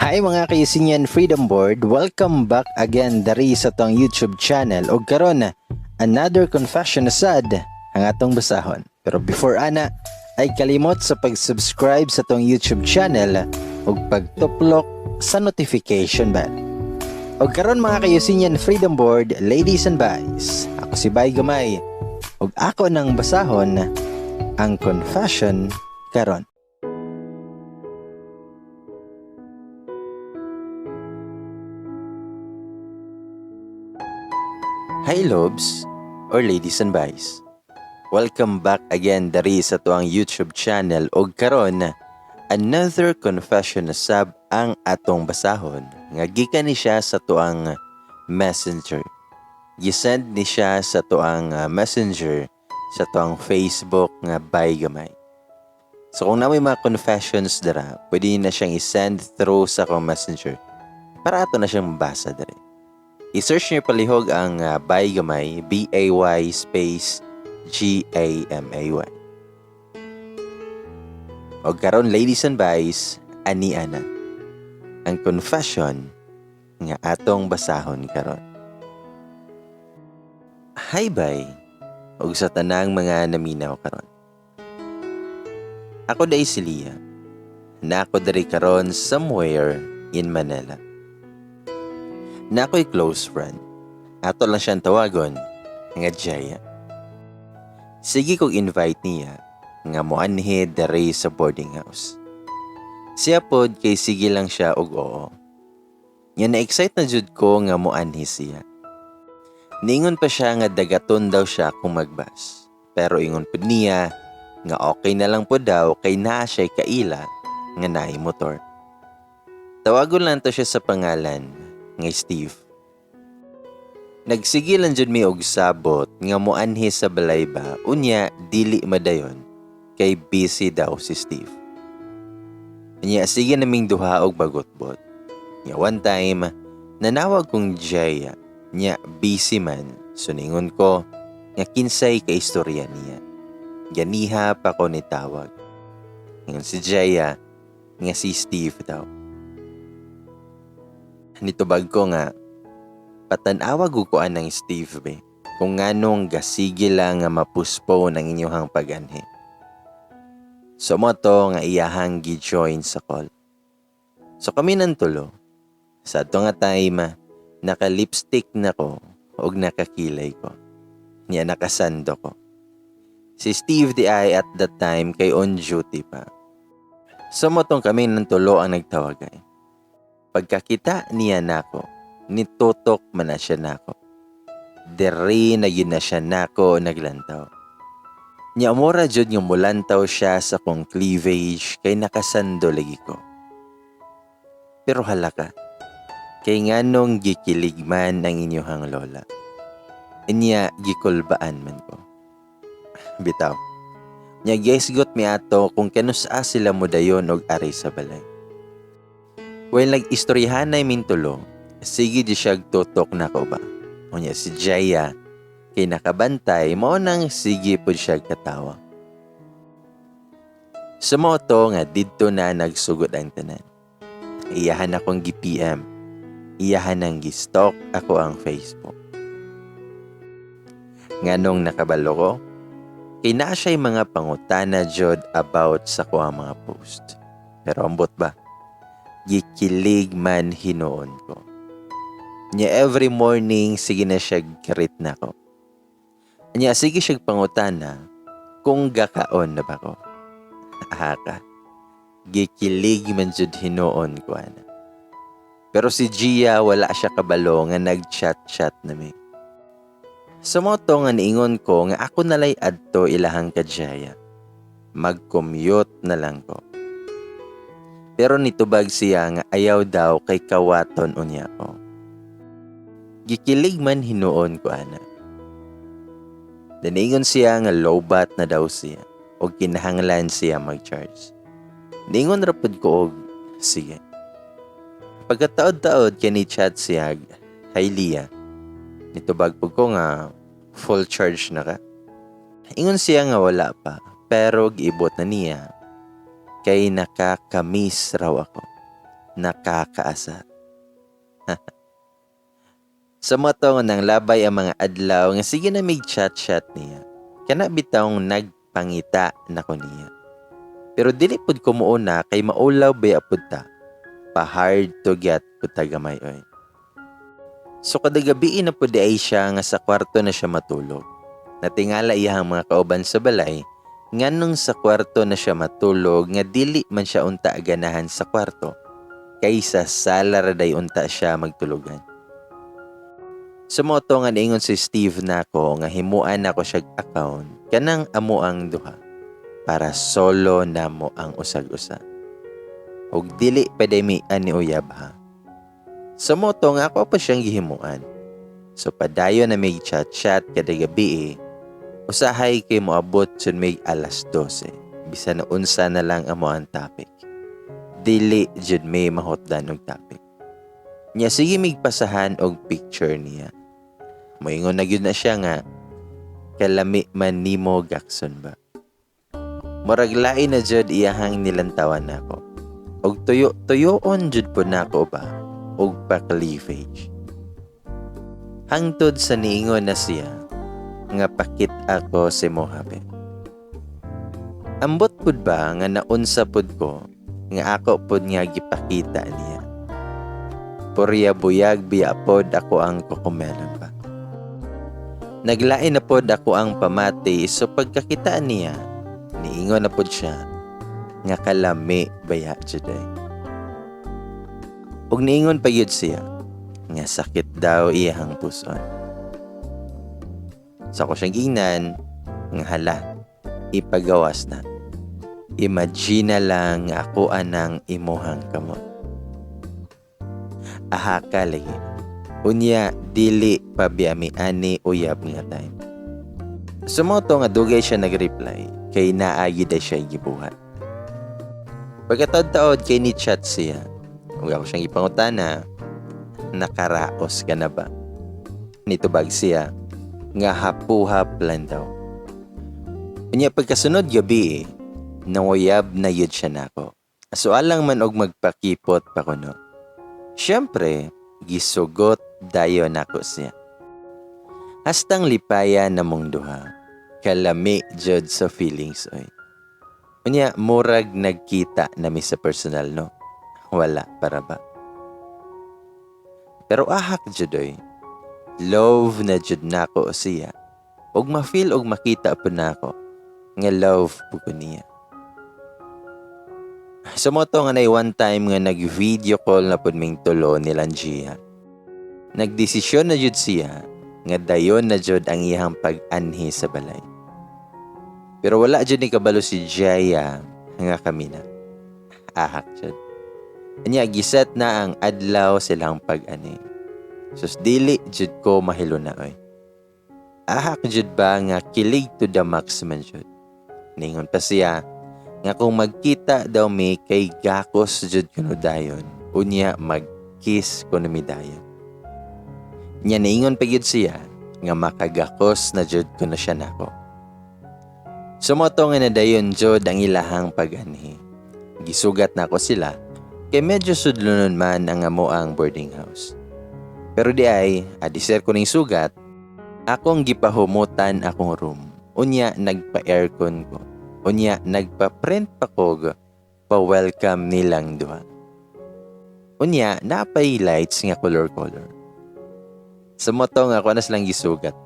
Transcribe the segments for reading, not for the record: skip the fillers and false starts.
Hi mga ka-Eusebian Freedom Board, welcome back again dari sa tong YouTube channel. Og karon, another confession na sad ang atong basahon. Pero before ana, ay kalimot sa pag-subscribe sa tong YouTube channel ug pagtuplok sa notification bell. Og karon mga ka-Eusebian Freedom Board, ladies and boys, ako si Bay Gamay ug ako nang basahon ang confession karon. Hi lobes or ladies and boys. Welcome back again dari sa tuang YouTube channel og karon another confession na sab ang atong basahon nga gikan ni siya sa tuang Messenger. Gisend ni siya sa tuang Messenger sa tuang Facebook nga Bay Gamay. So kung naa mga confessions dara, pwede na siyang i-send through sa akong Messenger para ato na siyang mabasa diri. I-search niyo palihog ang Bay Gamay, B-A-Y space G-A-M-A-Y. Og karon ladies and boys, ani ana ang confession nga atong basahon karon. Hi bay, og sa tanang mga naminaw karon. Ako day si Lia. Na ako diri karon somewhere in Manila. Na ako'y close friend. Ato lang siyang tawagon nga Jaya. Sige kog invite niya nga moanhi diri sa boarding house. Siya pod kay sige lang siya og oo. Nya na-excite na jud ko nga moanhi siya. Niingon pa siya nga dagaton daw siya kung magbas. Pero ingon pod niya nga okay na lang pod daw kay naa siya'y kaila nga naay motor. Tawagon lang to siya sa pangalan nga Steve. Nagsige lang jud mi og sabot nga moanhi sa balay ba, unya dili madayon kay busy daw si Steve. Unya sige naming duha og bagotbot. Nya one time nanawag kong Jaya, nya busy man, so ningon ko nga kinsay ka istorya niya. Ganiha pa ko nitawag. Ingon si Jaya nga si Steve daw. Nitubag ko nga patan-awa gud ko anang Steve be kung nganong gasige lang nga mapuspon ang inyuhang pag-anhi. So mo to nga iyahang gi-join sa call. So kami nang tulo. Sa ato nga time, naka-lipstick na ko og nakakilay ko. Niya nakasando ko. Si Steve di ay at that time kay on duty pa. So mo tong kami nang tulo ang nagtawagay. Pagkakita niya nako, nitutok man na siya nako. Diri na yun na siya nako naglantaw. Nya mura jud nga mulantaw siya sa kong cleavage kay nakasando lagi ko. Pero hala ka, kay nganong gikilig man ang inyuhang lola. Inya gikulbaan man ko. Bitaw. Nya giisgot mi ato kung kanusa sila modayon og ari sa balay. Well, nag-istoryahan na mintulo, sige di siya tutok na ko ba. Unya si Jaya, kay nakabantay, mao nang sige pod siya katawa. Sa mo to nga didto na nagsugod ang tanan. Iyahan akong gi-PM. Iyahan ang gi-stalk ako ang Facebook. Nganong nakabalo ko, kay naa siya'y mga pangutana jud about sa kuang mga post. Pero ambot ba? Gikilig man hinuon ko. Nya every morning sige na siya greet na ko. Nya sige siya pangutana kung gakaon na ba ko. Aha ka. Gikilig man jud hinuon ko ana. Pero si Gia wala siya kabalo nga nag-chat-chat na mi. Sa mo to nga niingon ko nga ako nalay adto ilahang kajaya. Mag-commute na lang ko. Pero nitubag siya nga ayaw daw kay kawaton unya ko. Gikilig man hinuon ko ana. Daniingon siya nga lowbat na daw siya o kinahanglan siya mag-charge. Niingon ra pud ko og sige. Pagkataod-taod kay ni chat siya, "Hi Lia." Nitubag pud ko nga full charge na ka. Ingon siya nga wala pa pero giibot na niya kay nakakamiss raw ako. Nakakaasar. Sa mao to nga nanglabay ang mga adlaw nga sige na mig chat-chat niya. Kana bitawng nagpangita na ko niya. Pero dili pud ko muuna kay maulaw baya pud ta. Pa hard to get pud ta gamay oy. So kada gabi na pud ay siya nga sa kwarto na siya matulog. Natingala iyang mga kauban sa balay nganong sa kwarto na siya matulog nga dili man siya unta ganahan sa kwarto kaysa sala ra day unta siya magtulugan. Sa mao to nga niingon si Steve nako nga himuan nako siya account kanang amo ang duha para solo namo ang usag-usa. Ug dili pa day mi ani uyab ha. Sa mao to nga ako pa siyang gihimuan. So padayon na may chat-chat kada gabi eh. Usahay kay moabot jud may alas 12. Bisan unsa na lang amo ang topic. Dili jud may mahutdan og topic. Nya sige mig pasahan og picture niya. Moingon na gyud na siya nga kalami man nimo gakson ba. Murag lain na jud iyahang nilantawan nako. Og tuyo-tuyoon jud po nako ba og pa-cleavage. Hangtod sa niingon na siya nga pakit ako si Mohamed. Ambot pud ba nga naunsa pud ko nga ako pud nga gipakita niya. Purya buyag biya pod ako ang kukumelon ba. Naglain na pod ako ang pamati, so pagkakita niya, niingon na pod siya nga kalami baya jud ay. Ug niingon pa gyud siya nga sakit daw iyang puson. Sa ko siyang gingnan nga hala, ipagawas na. Imagine na lang nga ako anang imuhang kamot. Aha ka lagi. Unya dili pa biya mi ani uyab nga time. Sa mao to nga dugay siya nag-reply kay naagi da siya gibuhat. Pagkataod-taod kay ni chat siya. Ug ako siyang gipangutana, nakaraos ka na ba? Nitubag siya nga hapuhap lang daw. Unya pagkasunod gabi, nanguyab na yun siya nako. So alang man og magpakipot pa kuno. Siyempre, gisugot dayon nako siya. Hastang lipaya namong duha. Kalami jud sa feelings oy. Unya murag nagkita nami sa personal no. Wala para ba. Pero ahak jud oy. Love na jud nako siya. Og ma-feel og makita po nako nga love po ko niya. Sa mao to nga nay one time nga nag-video call na pud ming tulo ni Langia. Nagdesisyon na jud siya nga dayon na jud ang iyang pag-anhi sa balay. Pero wala jud ni kabalo si Jaya nga kami na. Ahak jud. Anya giset na ang adlaw silang pag-ani. Sus dili jud ko mahilo na oy. Ahak jud ba nga kilig to the max man jud. Ningon pa siya nga kung magkita daw mi kay gakos jud kuno dayon. Unya mag-kiss kuno mi dayon. Nya niingon pa gyud siya nga makagakos na jud kuno siya nako. Sa mao to nga nadayon jud ang ilahang pag-anhi. Gisugat nako sila kay medyo sudlonon man ang amo ang boarding house. Pero di ay, adiser ko ning sugat, akong gipahumutan akong room. Unya nagpa-aircon ko. Unya nagpa-print pa ko pa-welcome nilang duha. Unya napay lights nga color-color. Sa mao to nga ako na silang gisugat.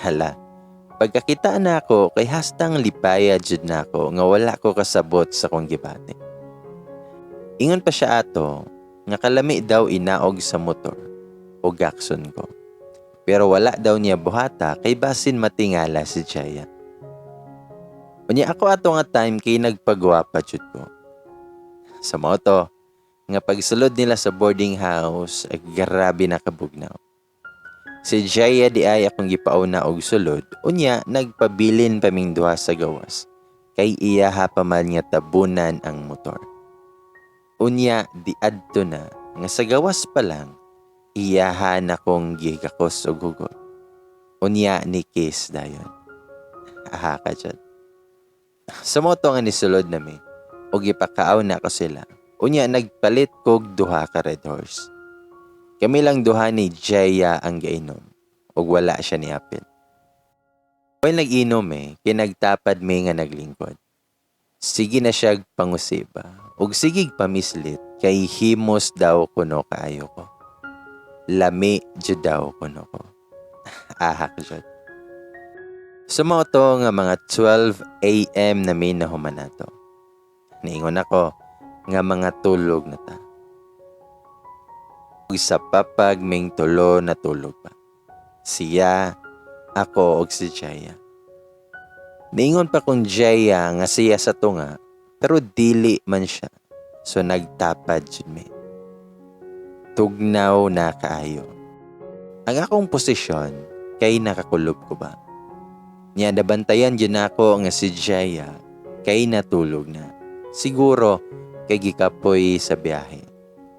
Hala, pagkakita na ako kay hastang lipaya jud na ako nga wala ko kasabot sa kong gibati. Ingon pa siya ato nga kalami daw inaog sa motor o gakson ko. Pero wala daw niya buhata kay basin matingala si Jaya. Unya ako ato nga time kay nagpagwapa jud ko. Sa mao to nga pagsulod nila sa boarding house ay grabe na kabugnaw. Si Jaya di ay akong gipauna og sulod, unya nagpabilin pa ming duha sa gawas kay iyaha pa man nga tabunan ang motor. Unya di adto na nga sa gawas pa lang iyaha na kong gigakos og hugot. Unya ni kiss dayon. Aha ka jud. Sa mao to nga nisulod nami og gipakaaw na ko sila. Unya nagpalit kog duha ka Red Horse. Kami lang duha ni Jaya ang gainom ug wala siya niapil. While nag-inom eh, kinagtapad mi nga naglingkod. Sige na siya pangusiba ug sige pamislit kay himos daw kuno kaayo ko. Lami jud daw kuno ko. Ahak jud. So mao to nga mga 12 a.m. na mi nahuman nato. Niingon ako nga mga tulog na ta. Ug sa papag ming tulo natulog pa. Siya, ako ug si Jaya. Niingon pa kong Jaya nga siya sa tunga, pero dili man siya. So nagtapad jud mi. Tugnaw na kaayo. Ang akong posisyon kay nakakulob ko ba. Nya nabantayan jud nako nga si Jaya kay natulog na. Siguro kay gikapoy sa biyahe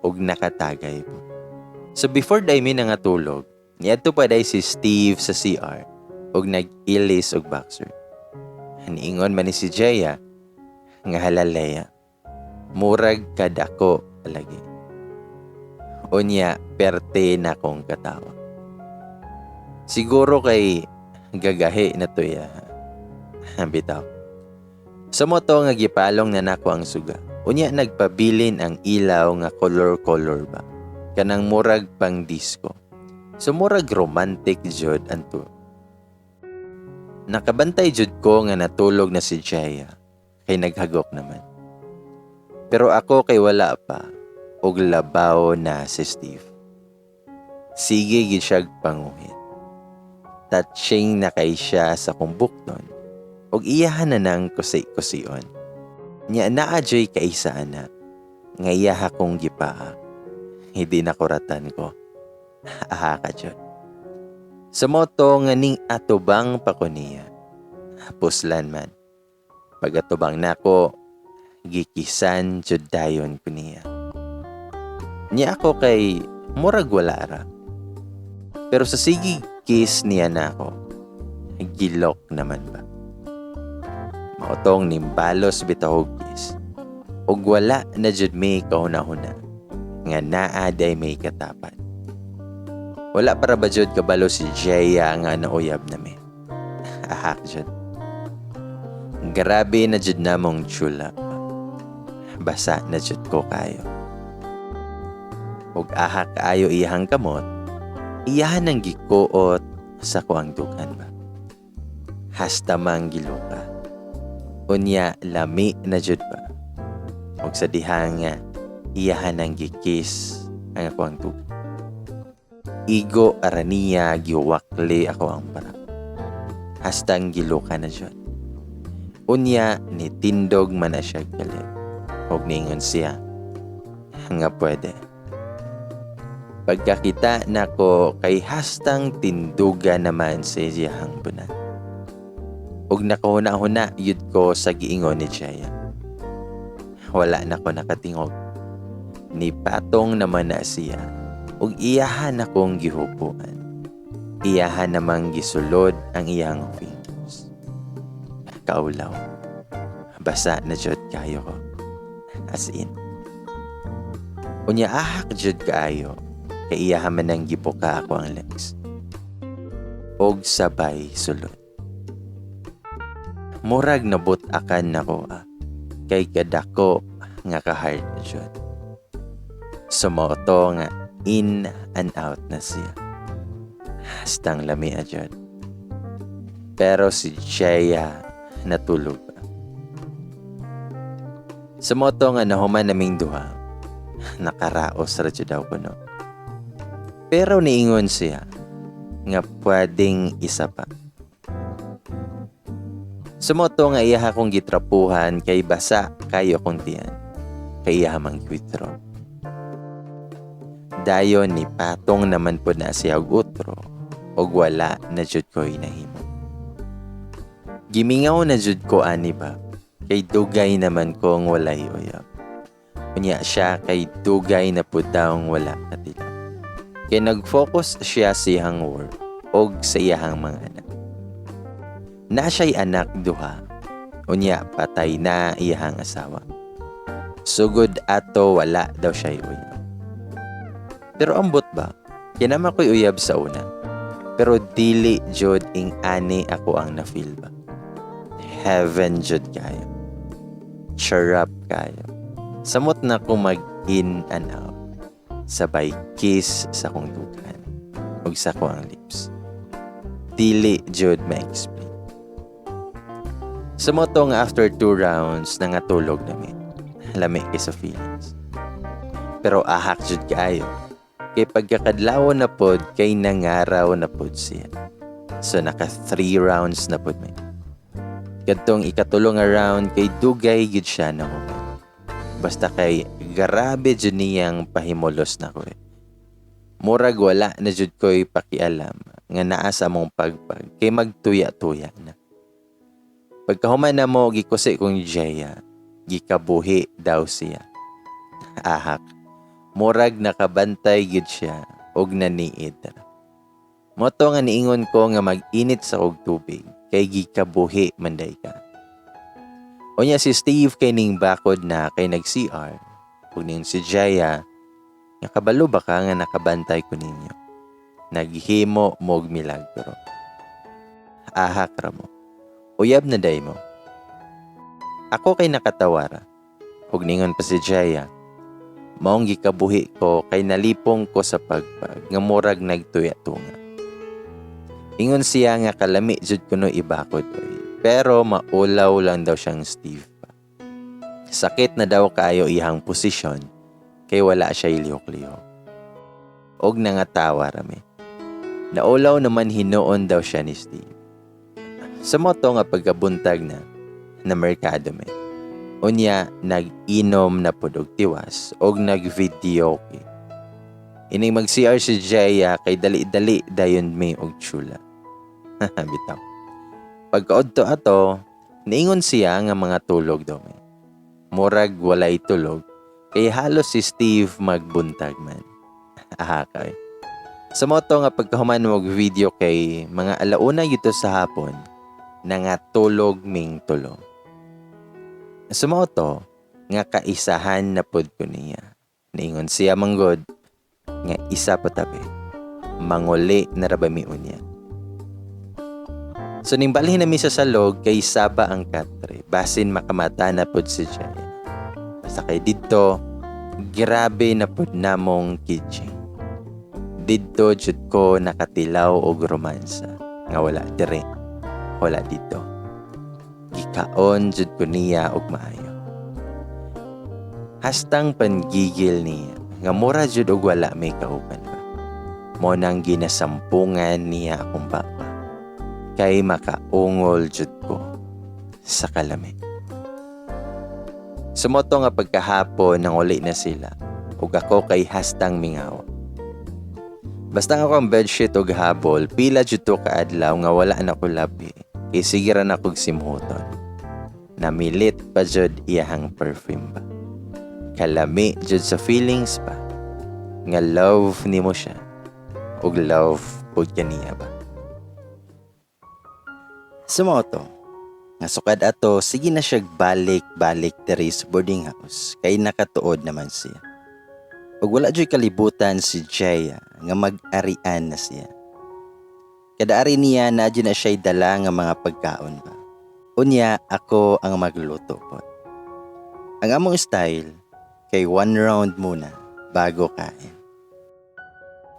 ug nakatagay po. So before day mi nangatulog, niadto pa day si Steve sa CR ug nag-ilis og boxer. Niingon man ni si Jaya nga halalaya. Murag kadako lagi. Unya perte na kong katawa. Siguro kay gagahi na to ya. Bitaw. Sa moto nga gipalong na nako ang suga. Unya nagpabilin ang ilaw nga color-color ba. Kanang murag pang disco. So murag romantic jud anto. Nakabantay jud ko nga natulog na si Jaya kay naghagok naman. Pero ako kay wala pa og labaw na si Steve. Sige gid siyag panguhit. Touching na kay siya sa kong bukton ug iyahan na nang kusi-kusion. Nya naa joy kaisa ana nga iyaha kong gipaa. Hindi na kuratan ko. Aha ka jud. Sa moto nga ning atubang pa ko niya. Puslan man. Pag-atubang nako, gikisan jud dayon ko niya. Niya ako kay murag wala ra. Pero sa sige kiss niya nako, gilok naman ba. Mautong nimbalos bitaw og kiss. Ug wala na jud may kahuna-huna nga naa day may katapat. Wala para ba jud kabalo si Jaya nga nauyab nami. Ahak jud. Grabe na jud namong chula. Basa na jud ko kayo. Ug ahak kaayo iyahang kamot, iyahan ang gikuot sa kuang dughan ba. Hasta mang giluka. Unya lami na jud ba. Ug sa dihang nga iyahan ang gikis ang ako ang dughan. Igo araniya giwakli ako ang para. Hastang giluka na jud. Unya ni tindog man na siya galit. Ug niingon siya nga pwede. Pagkakita nako kay hastang tinduga naman sa iyahang bunat. Ug nakahuna-huna yud ko sa giingon ni Jaya. Wala na ko nakatingog. Ni patong naman na siya ug iyahan akong gihupuan. Iyahan namang gisulod ang iyang fingers. Kaulaw. Basa na jud kayo ko. As in. Unya ahak jud kaayo kay iyahan man ang gibuka ako ang legs. Og sabay sulod. Murag nabut-akan nako ah, kay kadako nga ka-hard jud. Sumoto nga in and out na siya. Hastang lami jud. Pero si Jaya natulog pa. Sa moto nga nahuman naming duha, nakaraos ra jud daw kuno. Pero niingon siya nga pwedeng isa pa. Sa moto nga iya akong gitrapuhan kay basa kayo kong tiyan. Kay iya mang withdraw. Dayon ni patong naman po na siya og utro og wala na jud ko nahimo. Gimingaw na jud ko ani ba kay dugay naman kong walay uyab. Unya siya kay dugay na pud daw wala katila. Kay nag-focus siya sa iyang work og sa iyahang mga anak. Na siya'y anak duha. Unya patay na iyahang asawa. Sugod ato wala daw siya uyab. Pero ambot ba, kay naa man ko'y uyab sa una. Pero dili jud ing ani ako ang na-feel ba. Heaven jud kayo. Charap kayo. Samot na ko mag in and out. Sabay kiss sa akong dughan ug sa akong lips. Dili jud ma-explain. Sa mao to nga after two rounds, nangatulog na mi. Lami kay sa feelings. Pero ahak jud kaayo. Kay pagkakadlawon na pod kay nangaraw na pod siya. So naka three rounds na pod mi. Kadtong ikatulo nga round kay dugay gyud siya na human. Basta kay grabe jud niyang pahimulos nako eh. Murag wala na jud ko'y pakialam nga naa sa among pagpag kay magtuya-tuya na. Pagkahuman namo, gikusi kong Jaya, gikabuhi daw siya. Ahak. Murag nakabantay gyud siya og naniid. Mao to nga niingon ko nga mag-init sa og tubig kay gikabuhi man day ka. Unya si Steve kay ning bakod na kay nag-CR. Ug ning si Jaya nga, "Kabalo ba ka nga nakabantay ko ninyo? Naghimo mo'g milagro." Ahak ra mo. Uyab na day mo. Ako kay nakatawara. Ug ningon pa si Jaya, maong gikabuhi ko kay nalipong ko sa pagpag nga murag nagtuya-tunga. Ingon siya nga kalami jud kuno ibakod oy. Pero maulaw lang daw siyang Steve pa. Sakit na daw kaayo iyang posisyon kay wala siya lihok-lihok. Og nangatawa rami. Naulaw naman hinuon daw siya ni Steve. Sa mao to nga pagkabuntag na, na merkado mi. Unya, nag-inom na pod og tiwas og nag-video okay. Ining mag-CR si Jaya kay dali-dali dayon mi og tsula. Bitaw. Pagkaudto ato, niingon siya nga mga tulog daw mi. Murag walay tulog, kay halos si Steve magbuntag man. Aha kay. Sa mao to nga pagkahuman og video kay mga alauna yun sa hapon, nangatulog ming tulo. Sa mao to nga kaisahan na pod ko niya. Niingon siya manggod nga isa pa tabi. Manguli na ra ba mi unya. So ning balhin nami sa salog kay saba ang katre. Basin makamata na pod si Jaya. Basta kay didto, grabe na pod namong kitchen. Didto jud ko nakatilaw og romansa nga wala dire, wala didto. Gikaon jud ko niya og maayo. Hastang panggigil niya nga mura jud og wala may kauban ba. Mao nang ginasampungan niya akong baba. Kay makaungol jud ko sa kalami. Sa mao to nga pagkahapon nang uli na sila ug ako kay hastang mingaw. Basta nga ako ang bedsheet og habol, pila jud to kaadlaw nga wala na ko labi. Kay sige ra na kog simhuton. Namilit pa jud iyahang perfume ba. Kalami jud sa feelings ba. Nga love nimo siya. Ug love pud kaniya ba. Sa mao to nga sukad ato, sige na siya balik-balik diri sa boarding house kay nakatuod naman siya. Ug wala juy kalibutan si Jaya nga mag-arian na siya. Kada ari niya na na siya'y dala nga mga pagkaon ba. Unya ako ang magluto po. Ang among style kay one round muna bago kain.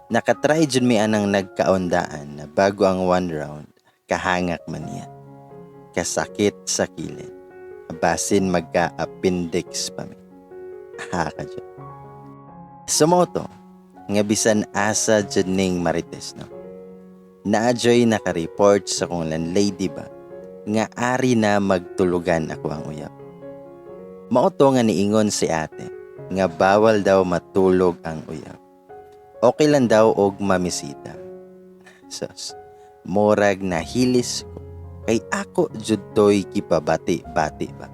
Nakatry jud mi anang nagkaondaan na bago ang one round, kahangak man niya. Kasakit sa kilid. Basin magka-appendix pa mi. Ha ka jud. Sa mao to, nga bisan asa jud ning marites, no. Naa juy naka-report sa kong landlady ba nga ari na magtulugan ako ang uyab. Mao to nga niingon si ate nga bawal daw matulog ang uyab. Okay lang daw og mamisita. Sus, murag nahilis ko kay ako jud toy kipabati-bati ba.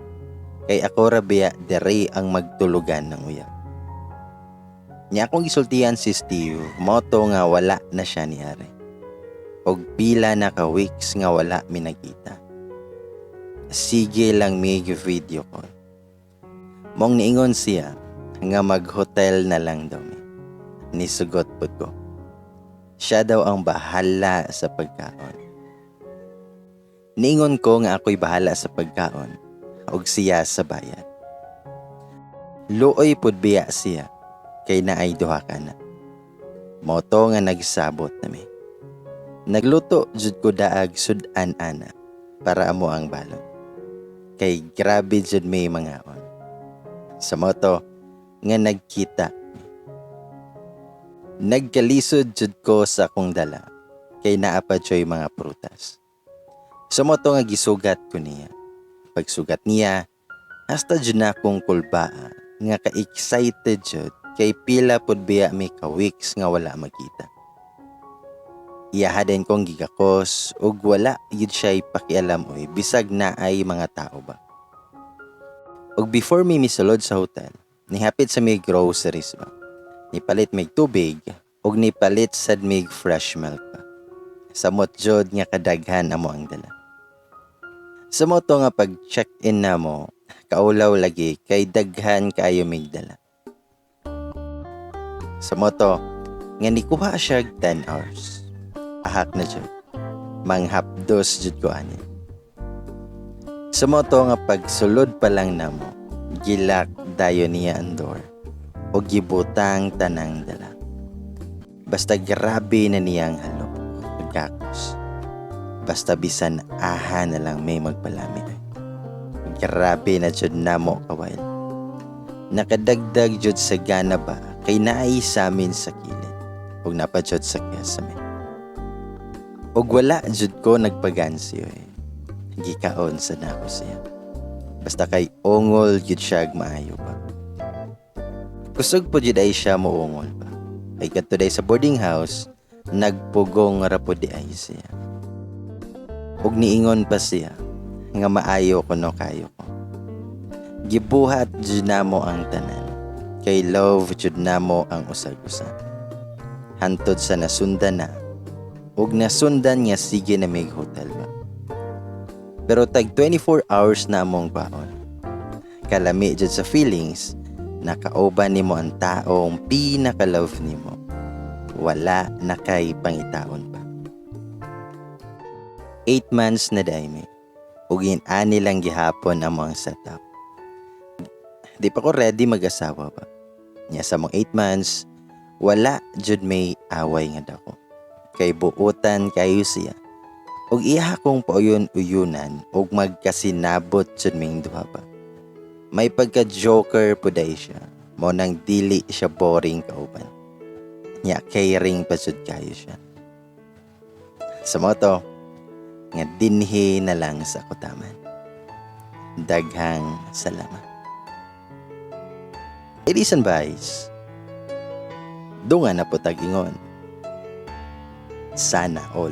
Kay ako ra biya dere ang magtulugan ng uyab. Nya akong gisultihan si Steve, mao to nga wala na siya ni ari. Og pila na ka weeks nga wala mi nagkita. Sige lang mi video call. Maong niingon siya nga mag-hotel na lang daw mi. Nisugot pud ko. Siya daw ang bahala sa pagkaon. Niingon ko nga ako'y bahala sa pagkaon ug siya sa bayad. Luoy pud biya siya kay naay duha ka anak. Mao to nga nagsabot na mi. Nagluto jud ko daag sud-an ana para amo ang balon. Kay grabe jud mi mangaon. Sa mao to nga nagkita. Nagkalisod jud ko sa akong dala kay naa pa joy mga prutas. Sa mao to nga gisugat ko niya. Pagsugat niya, hasta jud na akong kulbaa nga ka-excited jud kay pila pud biya mi ka weeks nga wala magkita. Iyaha din kong gigakos ug wala gyud siya pakialam oy, bisag naay mga tao ba. Ug before mi misulod sa hotel, nihapit sa mig groceries ba. Nipalit mig tubig ug nipalit sad mig fresh milk pa. Samot jud nga kadaghan amo ang dala. Sa mao to nga pag check-in namo, kaulaw lagi kay daghan kaayo mig dala. Sa mao to nga nikuha siya 10 hours. Ahak na jud. Manghapdos jud ko ani. Sa mao to nga pagsulod pa lang namo, gi-lock dayon niya ang door o gibutang tanang dala. Basta grabe na niyang halo, pagkakos. Basta bisan aha na lang may magpalami. Grabe na jud namo ka-wild. Nakadagdag jud sa gana ba kay naay sa amin sa kilid ug napa jud sa kesame. Ug wala jud ko nagpagansi oy. Gikaon sa nako siya. Basta kay ungol jud siya maayo pa. Kusog po jud ay siya moungol pa. Kay kadto day sa boarding house, nagpugong ra pud di ay siya. Ug niingon pa siya nga maayo kuno kayo ko. Gibuhat jud namo ang tanan. Kay love jud namo ang usag-usa. Hantod sa nasundan na ug nasundan nga sige na mig hotel ba. Pero tag 24 hours na among baon. Kalami jud sa feelings nakauban nimo ang taong pinaka-love nimo. Wala na kay pangitaon pa. 8 months na diay mi. Ug ani lang gihapon amo ang setup. Di pa ko ready mag-asawa ba. Nya sa mong 8 months, wala jud may away nga dako. Kay buutan kayo siya. Ug iya kong pauyon-uyunan ug magkasinabot jud ming duha pa. May pagka-joker pud ay siya. Mao nang dili siya boring kauban. Nya caring pa jud kayo siya. Sa mao to, nga dinhi na lang sa kutaman. Daghang salamat. Ladies and boys, dungan na po tag-ingon. Sana all.